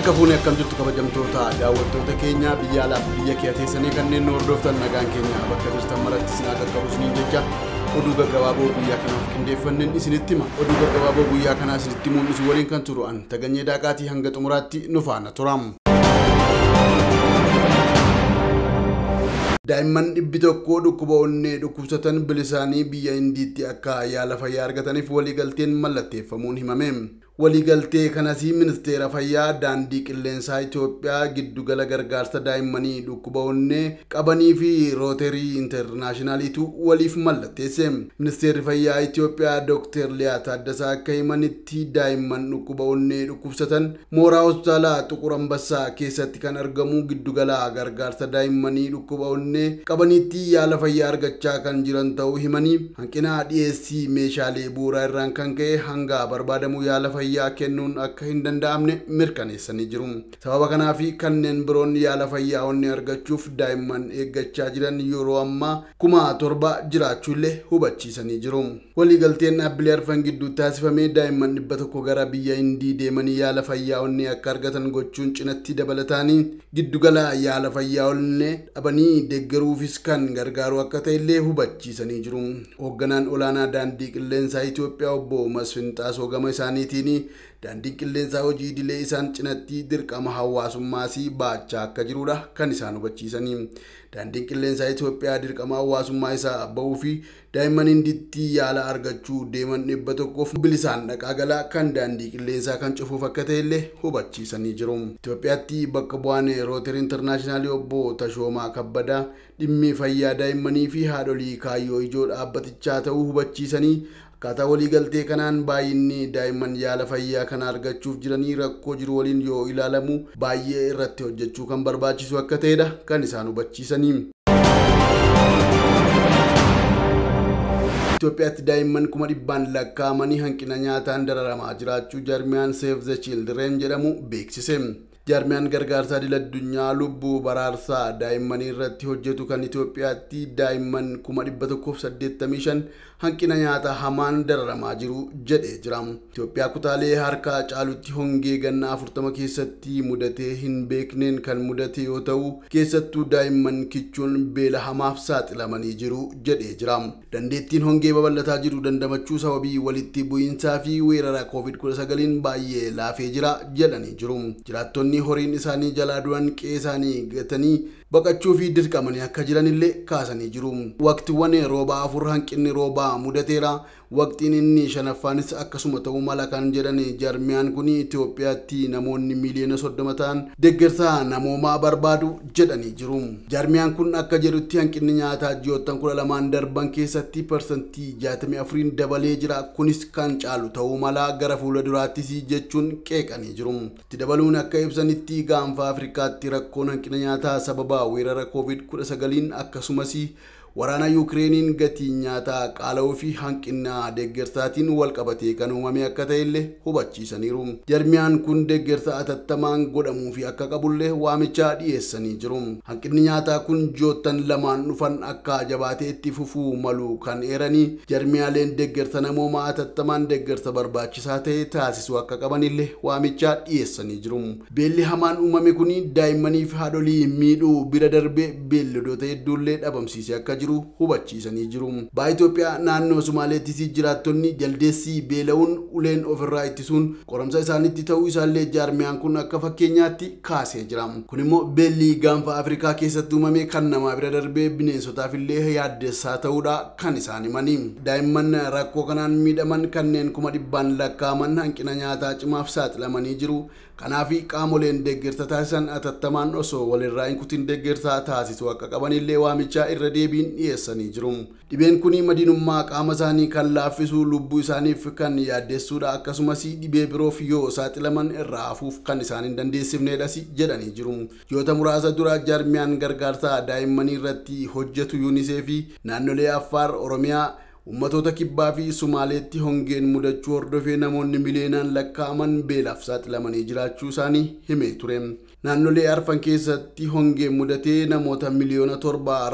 Harka fuunee akkam jirtu kabajamtoota daawwattoota keenya biyya alaaf biyya kee teessanii kanneen nu hordoftan nagaan keenya bakka jirtan maratti isin haa qaqqabu isiniin jecha oduu gaggabaaboo guyyaa kanaaf qindeeffanneen isinitti hima. Oduu gaggabaaboo guyyaa kanaa isinitti himuun isin waliin kan turu an Taganyee Daaqaatii hanga xumuraatti nu faana turam. Daa'imman 100 dhukkuba onnee dhukkubsatan bilisaanii biyya Hindiitti akka yaala fayyaa argataniif waliigalteen mallatteeffamuun himame. Waliigaltee kanas ministeera fayyaa daandii qilleensaa Itoophiyaa giddugala gargaarsa daa'immanii dhukkuba onnee qabanii fi rooterii intarnaashinaaliitu waliif mallatteesse. Ministeerri fayyaa Itoophiyaa Dr. Liyaa Taaddasaa akka himanitti daa'imman dhukkuba onnee dhukkubsatan mooraa hospitaalaa Xuqur Ambassaa keessatti kan argamu giddugala gargaarsa daa'immanii dhukkuba onnee qabaniitti yaala fayyaa argachaa kan jiran ta'uu himanii hanqina dhiyeessii meeshaalee bu'uuraa irraan kan ka'e hanga barbaadamu yaala fayyaa kennuun akka hin danda'amne mirkaneessanii jiru. Sababa kanaaf kanneen biroon yaala fayyaa onnee argachuuf daa'imman eeggachaa jiran yeroo ammaa 7,000 jiraachuu illee hubachiisanii jiru. Waliigalteen dhaabbilee arfan gidduu taasifamee daa'imman 100 gara biyya Hindii deemanii yaala fayyaa onnee akka argatan gochuun cinatti dabalataanii giddugala yaala fayyaa onnee dhabanii deeggaruufis kan gargaaru akka ta'e illee hubachiisanii jiru. Hoogganaan olaanaa daandii qilleensaa Itoophiyaa obbo Masfin Xaasoo gama isaaniitiin daandiin qilleensaa hojii idilee isaan cinatti dirqama hawaasummaas baachaa akka jirudha kan isaan hubachiisanii. Daandiin qilleensaa Itoophiyaa dirqama hawaasummaa isaa bahuu fi daa'imman Hindiitti yaala argachuu deeman 100 bilisaan dhaqaa galaa kan daandii qilleensaa kan cufuuf akka ta'e illee hubachiisanii jiru. Itoophiyaatti bakka bu'aan rooterii intarnaashinaalii obbo Tashoomaa Kabbadaa dhimmi fayyaa daa'immanii fi haadholii kaayyoo ijoo dhaabbatichaa ta'uu hubachiisanii akkaataa waliigaltee kanaan baay'inni daa'imman yaala fayyaa kana argachuuf jiranii rakkoo jiru waliin yoo ilaalamu baay'ee irratti hojjechuu kan barbaachisu akka ta'edha kan isaan hubachiisanii. Itoophiyaatti daa'imman 100,000 lakkaa'amanii hanqina nyaataan dararamaa jiraachuu jaarmiyaan Save the Children jedhamu beeksise. Jaarmiyaan gargaarsaa idil addunyaa lubbuu baraarsaa daa'immanii irratti hojjetu kan Itoophiyaatti daa'imman 185,000 hanqina nyaataa hamaan dararamaa jiru jedhee jira. Itoophiyaa kutaalee harka caalutti hongee ganna 40 keessatti mudatee hin beekneen kan mudate yoo ta'u keessattuu daa'imman kichuun beela hamaaf saaxilamanii jiru jedhee jira. Dandeettiin hongee babal'ataa jiru dandamachuu sababii walitti bu'iinsaa fi weerara COVID-19 baay'ee laafee jira jedhanii jiru. Jiraattonni horiin isaanii jalaa du'an qe'ee isaanii gatanii baqachuu fi dirqamanii akka jiran illee kaasanii jiru. Waqtiiwwan roobaa 4 hanqinni roobaa mudateera. Waqtiin inni shanaffaanis akkasuma ta'uu mala kan jedhan jaarmiyaan kun Itoophiyaatti namoonni miiliyoona 30 ta'an deeggarsa namoomaa barbaadu jedhanii jiru. Jaarmiyaan kun akka jedhutti hanqinni nyaataa ji'oottan 12 darban keessatti 64% dabalee jira. Kunis kan caalu ta'uu mala gara fuula duraattis jechuun qeeqanii jiru. Itti dabaluun akka ibsanitti gaanfa Afrikaatti rakkoon hanqina nyaataa sababa weerara COVID-19 akkasumas waraana Yukireeniin gatii nyaataa qaala'uu fi hanqina deeggarsaatiin wal qabatee kan uumame akka ta'e illee hubachiisaniiru. Jaarmiyaan kun deeggarsa atattamaan godhamuu fi akka qabullee waamicha dhiyeessanii jiru. Hanqinni nyaataa kun ji'oottan 2 dhufan akka jabaatee itti fufuu malu kan eeranii jaarmiyaaleen deeggarsa namoomaa atattamaan deeggarsa barbaachisaa ta'e taasisuu akka qabanillee waamicha dhiyeessanii jiru. Beelli hamaan uumame kun daa'immanii fi haadholii miidhuu bira darbee beelladoota hedduullee dhabamsiisee akka jiru hubachiisanii jiru. Ba'a Itoophiyaa naannoo Somaaleettis jiraattonni jaldeessii beela'uun uleen ofirraa ittisuun qoramsa isaaniitti ta'uu isaallee jaarmiyaan kun akka fakkeenyaatti kaasee jira. Kun immoo beelli gaanfa Afrikaa keessatti uumame kan namaa bira darbee bineensotaaf illee yaaddessaa ta'uudha kan isaan himanii. Daa'imman rakkoo kanaan miidhaman kanneen 100,000 lakkaa'aman hanqina nyaataa cimaaf saaxilamanii jiru. Kanaaf qaamoleen deeggarsa taasisan atattamaan osoo walirraa hin kutin deeggarsa taasisuu akka qabanillee waamicha irra deebiin dhiyeessanii jiru. Dhibeen kun madiinummaa qaama isaanii kan laaffisu lubbuu isaaniif kan yaaddessuudha akkasumas dhibee biroof yoo saaxilaman irraa hafuuf kan isaan hin dandeessifnedhas jedhanii jiru. Ji'oota muraasa dura jaarmiyaan gargaarsaa daa'immanii irratti hojjetu UNICEF naannolee Affaar, Oromiyaa, Ummatoota kibbaa fi Somaaleetti hongeen mudachuu hordofee namoonni miliyoonaan lakkaa'aman beelaaf saaxilamanii jiraachuu isaanii himee ture. Naannolee arfan keessatti hongeen mudatee namoota 7 miliyoona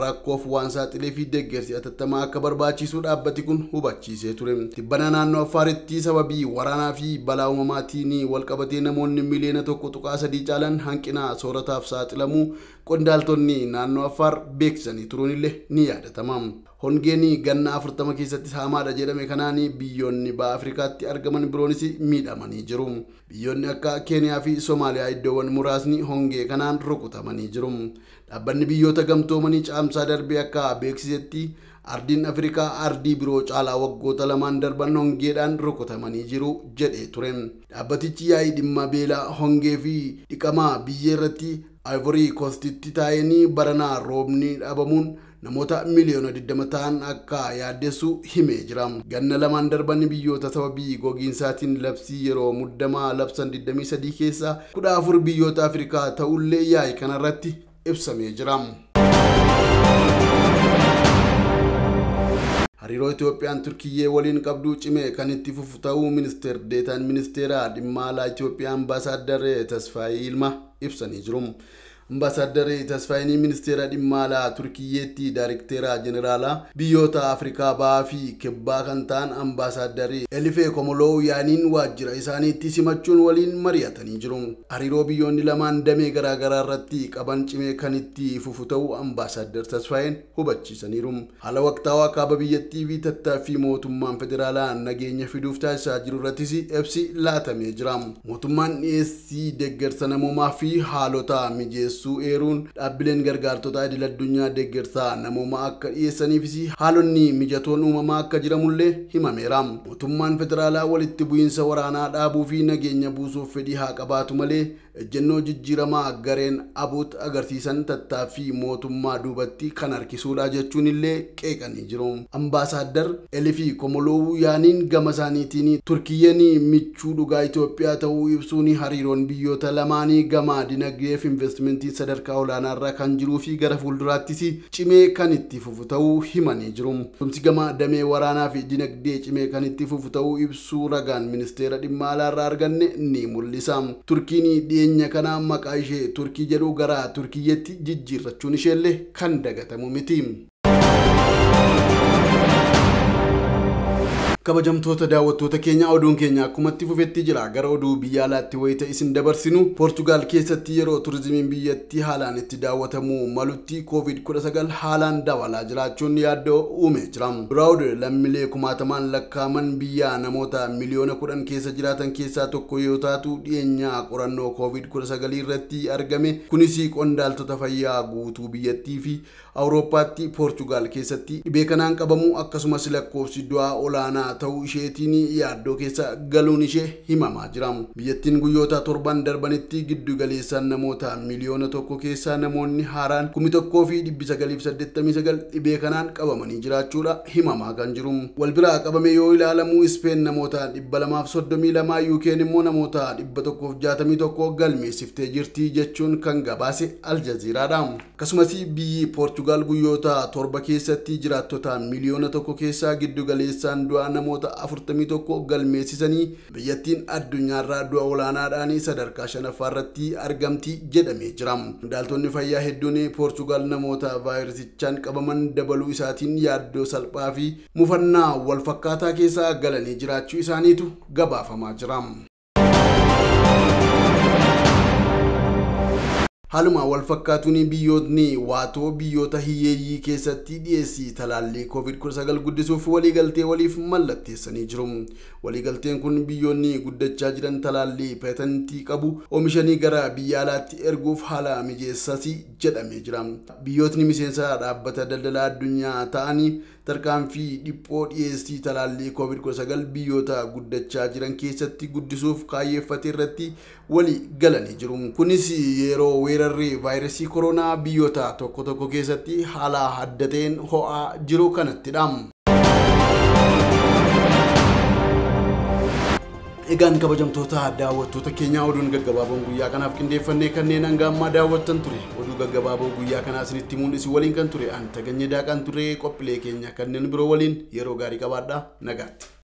rakkoof waan saaxilee fi deeggarsi atattamaa akka barbaachisu dhaabbati kun hubachiisee ture. Tibbana naannoo Affaaritti sababii waraanaa fi balaa uumamaatiin walqabatee namoonni 1.3 miliyoona caalan hanqina soorataaf saaxilamuu qondaaltonni naannoo Affaar beeksisanii turuun illee ni yaadatama. Hongeen ganna 40 keessatti hamaadha jedhame kanaan biyyoonni baha Afrikaatti argaman biroonis miidhamanii jiru. Biyyoonni akka Keeniyaa fi Somaaliyaa iddoowwan muraasni hongee kanaan rukutamanii jiru. Dhaabbanni biyyoota gamtoomanii caamsaa darbee akka beeksisetti ardiin Afrikaa ardii biroo caalaa waggoota 2 darban hongeedhaan rukutamanii jiru jedhee ture. Dhaabbatichi yaa'ii dhimma beelaa, hongee fi dhiqamaa biyyee irratti Ivory Coastitti taa'anii baranaa roobni dhabamuun namoota 20 miliyoona ta'an akka yaaddessu himee jira. Ganna 2 darban biyyoota sababii gogiinsaatiin labsii yeroo muddamaa labsan 23 keessaa 14 biyyoota Afrikaa ta'ullee yaa'ii kanarratti ibsamee jira. Hariiroo Itoophiyaan Turkiyyee waliin qabdu cimee kan itti fufu ta'uu ministeer deetaan ministeera dhimma alaa Itoophiyaa Ambaasaadar Tasfaayee Yilmaa ibsanii jiru. Ambaasaadar Tasfaayeen ministeera dhimma alaa Turkiyyeetti daayirikteera jeneraalaa biyyoota Afrikaa bahaa fi kibbaa kan ta'an Ambaasaadar Elifee Komoloo yaaniin waajjira isaaniitti simachuun waliin mari'atanii jiru. Hariiroo biyyoonni lamaan damee garaagaraa irratti qaban cimee kan itti fufu ta'uu Ambaasaadar Tasfaayeen hubachiisaniiru. Haala waqtaawaa kaaba biyyattii fi tattaaffii mootummaan federaalaa nageenya fiduuf taasisaa jiru irrattis ibsi laatamee jira. Mootummaan dhiyeessii deeggarsa namoomaa fi haalota mijeessuu eeruun dhaabbileen gargaartota idil addunyaa deeggarsa namoomaa akka dhiyeessaniifis haalonni mijatoon uumamaa akka jiramullee himameera. Mootummaan federaalaa walitti bu'iinsa waraanaa dhaabuu fi nageenya buusuuf fedhii haa qabaatu malee ejjennoo jijjiiramaa gareen abuut agarsiisan tattaaffii mootummaa duubatti kan harkisuudha jechuun illee qeeqanii jiru. Ambaasaadar Elifii Komoloo yaaniin gama isaaniitiin Turkiyyeen michuu dhugaa Itoophiyaa ta'uu ibsuun hariiroon biyyoota lamaanii gama dinagdee fi investimentii sadarkaa olaanaarra kan jiruu fi gara fuulduraattis cimee kan itti fufu ta'uu himanii jiru. Tumsi gama damee waraanaa fi dinagdee cimee kan itti fufu ta'uu ibsuu ragaan ministeera dhimma alaarraa arganne ni mul'isa. Turkiin dhiyeenya kana maqaa ishee Turkii jedhu gara Turkiyyeetti jijjiirrachuun isheellee kan dagatamu miti. Kabajamtoota daawwattoota keenya, oduun keenya akkumatti fufetti jira. Gara oduu biyya alaatti wayita isin dabarsinu, Poortugaal keessatti yeroo turizimiin biyyattii haalaan itti daawwatamuu malutti COVID-19 haalaan dabalaa jiraachuun yaaddoo uumee jira. Biraawud lammiilee kumaatamaan lakkaaman biyya namoota 10 miliyoona keessa jiraatan keessaa tokko yoo taatu, dhiyeenya qorannoo COVID-19 irratti argame kunis qondaaltota fayyaa guutuu biyyattii fi Awurooppaatti Poortugaal keessatti dhibee kanaan qabamu akkasumas lakkoofsi du'aa olaanaa ta'uu isheetiin yaaddoo keessa galuun ishee himamaa jira. Biyyattiin guyyoota 7 darbanitti giddu galeessaan namoota 1 miliyoona keessaa namoonni haaraan 1989 dhibee kanaan qabamanii jiraachuudha himamaa kan jiru. Wal biraa qabame yoo ilaalamu, Ispeen namoota 232, UK'n immoo namoota 161 galmeessiftee jirti jechuun kan gabaase Aljaziiraadha. Akkasumas biyyi Poortugaal guyyoota 7 keessatti jiraattota 1 miliyoona keessaa giddu galeessaan du'a namoota 41 galmeessisanii biyyattiin addunyaarraa du'a olaanaadhaan sadarkaa shanaffaa irratti argamti jedhamee jira. Qondaaltonni fayyaa hedduun Poortugaal namoota vaayirasichaan qabaman dabaluu isaatiin yaaddoo salphaa fi mufannaa wal fakkaataa keessa galanii jiraachuu isaaniitu gabaafamaa jira. Haaluma wal fakkaatuun biyyootni waatoo biyyoota hiyyeeyyii keessatti dhiyeessii talaallii COVID-19 guddisuuf waliigaltee waliif mallatteessanii jiru. Waliigalteen kun biyyoonni guddachaa jiran talaallii peetantii qabu oomishanii gara biyya alaatti erguuf haala mijeessas jedhamee jira. Biyyootni miseensa dhaabbata daldalaa addunyaa ta'anii tarkaanfii dhiphoo dhiyeessii talaallii COVID-19 biyyoota guddachaa jiran keessatti guddisuuf kaayyeeffate irratti walii galanii jiru. Kunis yeroo weerarri vaayirasii koronaa biyyoota tokko tokko keessatti haala adda ta'een ho'aa jiru kanattidha. Egaan kabajamtoota daawwattoota keenyaa, oduun gaggabaaboon guyyaa kanaaf qindeeffannee kanneen hanga ammaa daawwattan ture. Oduu gaggabaaboo guyyaa kanaa isinitti himuun isin waliin kan ture an Taganyee Daaqaan ture. Qophiilee keenya kanneen biroo waliin yeroo gaarii qabaadhaa, nagaatti.